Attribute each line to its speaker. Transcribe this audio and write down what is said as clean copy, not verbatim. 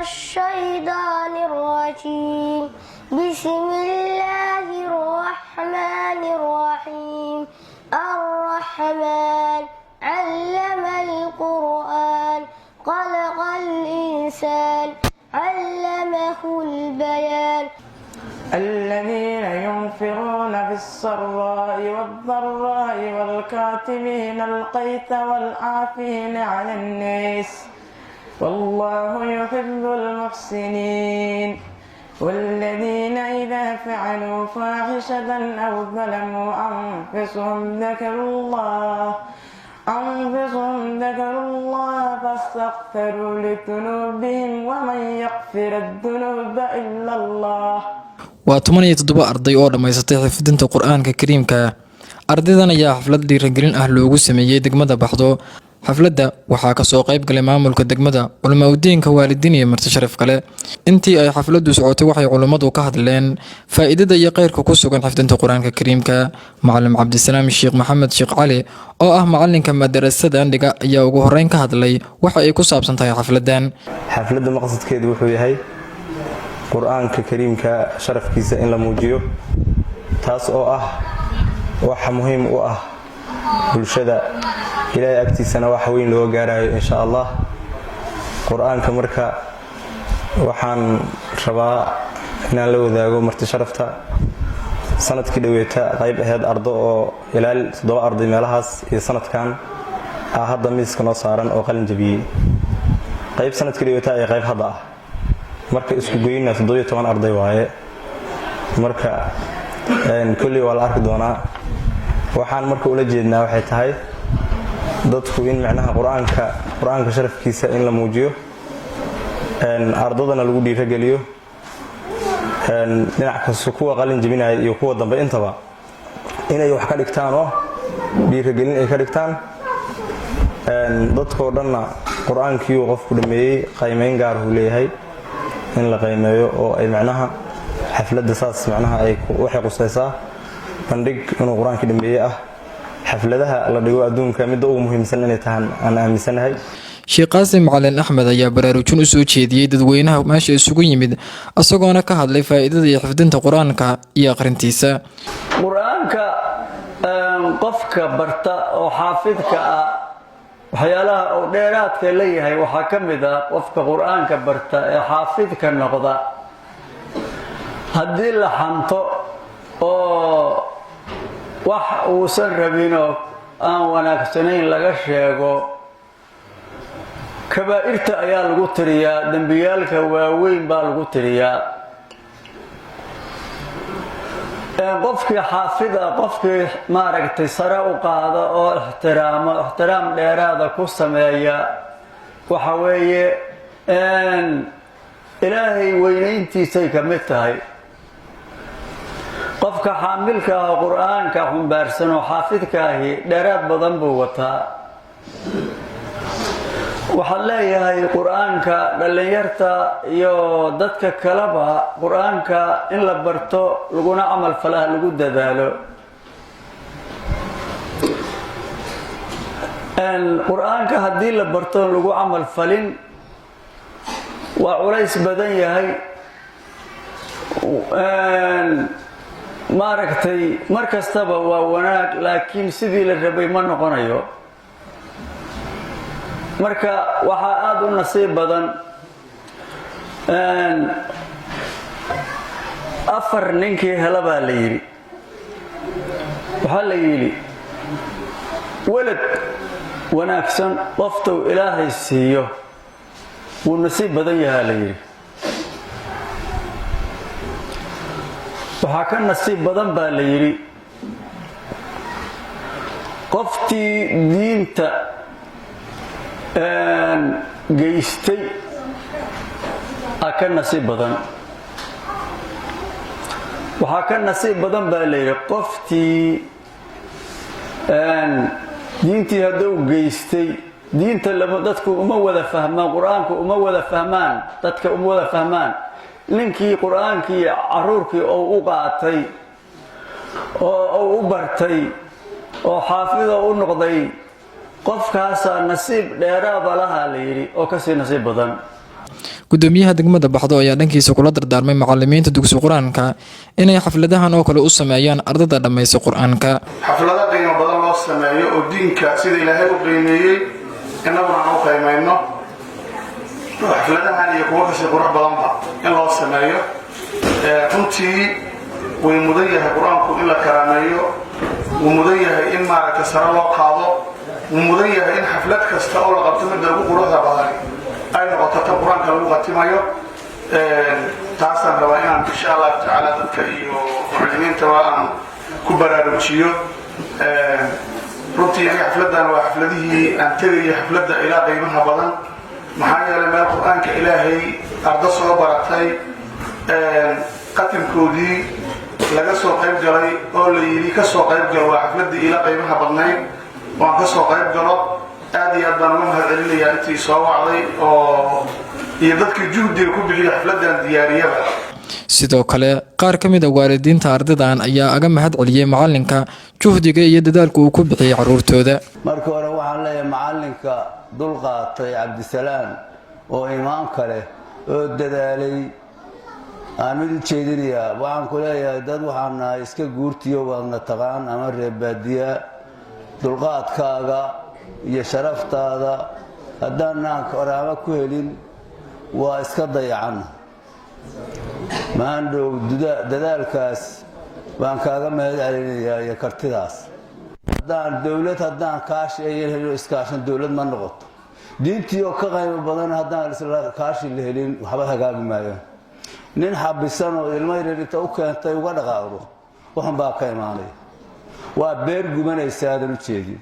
Speaker 1: الشيطان الرجيم. بسم الله الرحمن الرحيم. الرحمن علم القرآن، خلق الإنسان، علمه البيان.
Speaker 2: الذين ينفقون في السراء والضراء والكاظمين الغيظ والعافين عن الناس والله يحب المحسنين. والذين إذا فعلوا فاحشة أو ظلموا أنفسهم ذكروا الله فاستغفروا لذنوبهم ومن يغفر الذنوب إلا الله.
Speaker 3: Waa 17 arday oo dhammaysatay xifdinta Qur-aanka Kariimka. Ardaydan ayaa xaflad dhiirigelin ah loogu sameeyey degmada Baxdo. Xafladda waxaa kasoo qayb galay maamulka degmada, culimaa udiinka, waalidiin iyo marti sharaf kale. Intii ay xafladdu socotay, waxay culimmadu ka hadleen faa'iidada iyo khayrka ku sugan xifdinta Qur-aanka Kariimka. Macalin Cabdisalaam Sheekh Maxamed Sheekh Cali, oo ah macalinka madarasadan dhiga, ayaa ugu horeyn ka hadlay waxa ay ku saabsan tahay xafladan.
Speaker 4: Xafladda maqsadkeedu wuxuu yahay Qur-aanka Kariimka sharafkiisa in la muujiyo, taas oo ah waxa muhiim u ah bulshada, Ilaahay agtiisana wax weyn looga gaarayo, insha Allah. Qur-aanka marka waxaan rabaa inaan la wadaago marti sharafta. Sanadkii dhoweeta qayb aheyd ardo oo ilaal toddoba arday meelahaas iyo sanadkan ah hadda miiska noo saaran oo qalin jabiyey, qayb sanadkii dhoweeta iyo qayb hadda ah. Marka isku goyna 17 arday waaye. Marka kolley waa la arki doonaa. Waxaan marka ula jeednaa waxay tahay dadku in macnaha qur-aanka sharafkiisa in la muujiyo, ardadana lagu dhiirogeliyo dhinac kasta, kuwa qalin jebinaya iyo kuwa dambe intaba, inay wax ka dhigtaan oo dhiirogelin ay ka dhigtaan. Dadkoo dhanna qur-aankiiuu qofku dhameeyey qaymeyn gaarahuu leeyahay in la qaymeeyo oo ay macnaha xafladda saas macnaha ay waxay qusaysaa bandhig inuu qur-aankii dhameeyey ah. Xafladaha la dhigo adduunka midda ugu muhiimsan inay tahan aan aaminsanahay.
Speaker 3: Sheekh Qaasim Macalin Axmed ayaa baraarujin u soo jeediyey dadweynaha meesha isugu yimid, isagoona ka hadlay faa'iidada iyo xifdinta Qur-aanka iyo akhrintiisa.
Speaker 5: Qur-aanka qofka barta oo xaafidka ah, waxyaalaha uu dheeraadka leeyahay waxaa ka mid ah, qofka Qur-aanka barta ee xaafidka noqda, haddii la xanto oo wax uusan rabinoo aan wanaagsanayn laga sheego, kabaa'irta ayaa lagu tiriyaa, dembiyaalka waaweyn baa lagu tiriyaa. Qofkii xaafid ah, qofkii maaragtay sare u qaada oo ixtiraamo, ixtiraam dheeraada ku sameeya, waxa weeye Ilaahay weynayntiisay ka mid tahay. Qofka xaamilka ah oo Qur-aanka xumbaarsan oo xaafidka ahi dheeraad badan buu wataa. Waxaan leeyahay, Qur-aanka dhallinyarta iyo dadka kaleba, Qur-aanka in la barto laguna camal falaha lagu dadaalo. Qur-aanka haddii la barto lagu camal falin, waa culays badan yahay. Maaragtay, mar kastaba waa wanaag, laakiin sidii la rabay ma noqonayo. Marka waxaa aada u nasiib badan, afar ninkii hela baa la yidhi. Waxaa la yidhi, welad wanaagsan qoftuu Ilaahay siiyo wuu nasiib badan yahaa, la yidhi. Waxaa ka nasiib badan baa la yidhi qoftii diinta geystay a ka nasiib badan. Waxaa ka nasiib badan baa la yidhi qoftii diintii hadduu geystay. Diinta dadku uma wada fahmaan, Qur-aanku uma wada fahmaan, dadka uma wada fahmaan. Ninkii Qur-aankii caruurkii oo u qaatay oo u bartay oo xaafidoo u noqday, qofkaasaa nasiib dheeraada lahaa, la yidhi, oo kasii nasiib badan.
Speaker 3: Gudoomiyaha degmada Baxdo ayaa dhankiisa kula dardaarmay macalimiinta dugsi qur-aanka inay xafladahan oo kale u sameeyaan ardada dhammaysa qur-aanka.
Speaker 6: Xaflado qiimo badan loo sameeyo oo diinka sida Ilaahay u qiimeeyey innaguna aan u qiimayno, oo xafladahan iyo kuwo kasii qurux badanba in loo sameeyo. Runtii way mudan yahay qur-aanku in la karaameeyo, wuu mudan yahay in, maaragtay, sare loo qaado, wuu mudan yahay in xaflad kasta oo la qabto midda ugu quruxda badan ay noqoto tan qur-aanka lagu khatimayo. Taasaan rabaa inaan, insha Allahu tacaala, dadka iyo mucalimiintaba aan ku baraarujiyo. Runtii aniga xafladdan waa xafladihii aan tegayay xafladda ilaa qiimaha badan, maxaa yeelay meel qur-aanka Ilaahay ardo soo baratay qatimkoodii laga soo qayb galay oo la yidhi ka soo qayb gal, waa xafladdii ila qiimaha badnayd oo aan ka soo qayb galo. Aad iyo aad baan uga mahad celinayaa intii soo wacday oo iyo dadkii juhdiga ku bixiya xafladdan diyaariyaba.
Speaker 3: Sidoo kale, qaar ka mid a waalidiinta ardaydan ayaa aga mahad celiyey macalinka juhdiga iyo dadaalka uu ku bixiyey caruurtooda.
Speaker 7: Marka hore waxaan leeyahay macalinka dulqaatay, Cabdisalaan, oo imaamka leh oo dadaalay, aan mid u jeedinayaa. Waxaan ku leeyahay, dad waxaan nahay iska guurtiyo, waadna taqaan ama reer baadiya. Dulqaadkaaga iyo sharaftaada haddaanaan karaamo ku helin, waa iska dayacan. Maandhow dadaalkaas baan kaaga mahad celinayaa iyo kartidaas. Haddaan dowlad, haddaan kaashi ayan helin oo iskaashan, dowlad ma noqoto. Diintii oo ka qaymo badan haddaan isla kaashi la helin, waxba hagaagi maayo. Nin xabisan oo ilmo yaryar inta u keentay uga dhaqaaqdo, waxun baa ka imaanaya, waa beer gubanaysa aadan u jeedin.